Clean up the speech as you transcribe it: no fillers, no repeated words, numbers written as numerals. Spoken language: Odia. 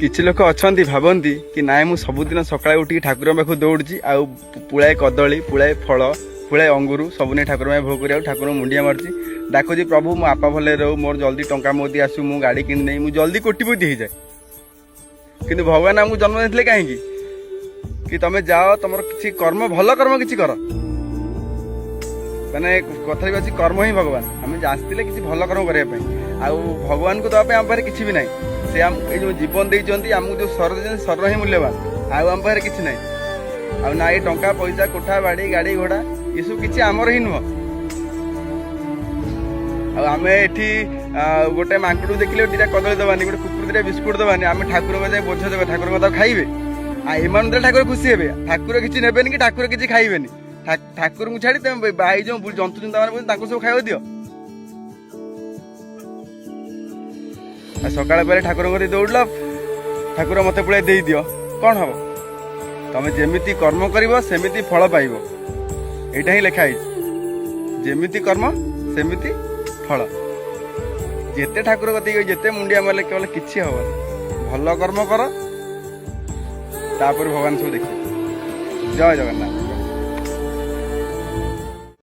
କିଛି ଲୋକ ଅଛନ୍ତି, ଭାବନ୍ତି କି ନାଇଁ, ମୁଁ ସବୁଦିନ ସକାଳେ ଉଠିକି ଠାକୁରଙ୍କ ପାଖକୁ ଦୌଡ଼ୁଛି ଆଉ ପୁଳାଏ କଦଳୀ, ପୁଳାଏ ଫଳ, ପୁଳାଏ ଅଙ୍ଗୁରୁ ସବୁ ନେଇ ଠାକୁରଙ୍କ ପାଇଁ ଭୋଗ କରିବାକୁ, ଠାକୁରଙ୍କୁ ମୁଣ୍ଡିଆ ମାରୁଛି, ଡାକୁଛି, ପ୍ରଭୁ, ମୋ ବାପା ଭଲରେ ରହୁ, ମୋର ଜଲ୍ଦି ଟଙ୍କା ମୋ କତିକି ଆସୁ, ମୁଁ ଗାଡ଼ି କିଣି ନେଇ ମୁଁ ଜଲ୍ଦି କୋଟିପତି ହେଇଯାଏ। କିନ୍ତୁ ଭଗବାନ ଆମକୁ ଜନ୍ମ ଦେଇଥିଲେ କାହିଁକି? କି ତମେ ଯାଅ, ତମର କିଛି କର୍ମ, ଭଲ କର୍ମ କିଛି କର। ମାନେ କଥା ବି ଅଛି, କର୍ମ ହିଁ ଭଗବାନ। ଆମେ ଆସିଥିଲେ କିଛି ଭଲ କର୍ମ କରିବା ପାଇଁ। ଆଉ ଭଗବାନଙ୍କୁ ଦେବା ପାଇଁ ଆମ ପାଖରେ କିଛି ବି ନାହିଁ। ସେ ଆମ ଏଇ ଯୋଉ ଜୀବନ ଦେଇଛନ୍ତି, ଆମକୁ ଯୋଉ ଶରୀର ଦେଇଛନ୍ତି, ଶରୀର ହିଁ ମୂଲ୍ୟବାନ। ଆଉ ଆମ ପାଖରେ କିଛି ନାହିଁ। ଆଉ ନା ଏଇ ଟଙ୍କା ପଇସା, କୋଠା ବାଡ଼ି, ଗାଡ଼ି ଘୋଡ଼ା, ଏସବୁ କିଛି ଆମର ହିଁ ନୁହଁ। ଆଉ ଆମେ ଏଠି ଗୋଟେ ମାଙ୍କଡକୁ ଦେଖିଲେ ଦିଟା କଦଳୀ ଦେବାନି, ଗୋଟେ କୁକୁର ଦିଟା ବିସ୍କୁଟ ଦେବାନି, ଆମେ ଠାକୁରଙ୍କ ଯାଇ ବୋଝ ଦେବା, ଠାକୁରଙ୍କ ତାକୁ ଖାଇବେ। ଆଉ ଏମାନଙ୍କୁ ଦେଲେ ଠାକୁର ଖୁସି ହେବେ। ଠାକୁର କିଛି ନେବେନି କି ଠାକୁର କିଛି ଖାଇବେନି। ଠାକୁରଙ୍କୁ ଛାଡି ତମେ ବାଇ ଯୋଉ ଜନ୍ତୁ ଜନ୍ତା ମାନେ ତାଙ୍କୁ ସବୁ ଖାଇବାକୁ ଦିଅ। ଆଉ ସକାଳ ପରେ ଠାକୁରଙ୍କ କତିକି ଦୌଡ଼ିଲ, ଠାକୁର ମତେ ପୁଳାଏ ଦେଇଦିଅ, କଣ ହବ? ତମେ ଯେମିତି କର୍ମ କରିବ, ସେମିତି ଫଳ ପାଇବ। ଏଇଟା ହିଁ ଲେଖା ହେଇଛି, ଯେମିତି କର୍ମ ସେମିତି ଫଳ। ଯେତେ ଠାକୁର କତିକି ଯେତେ ମୁଣ୍ଡିଆ ମାରିଲେ କେବଳ କିଛି ହବନି। ଭଲ କର୍ମ କର, ତାପରେ ଭଗବାନ ସବୁ ଦେଖିବେ। ଜୟ ଜଗନ୍ନାଥ।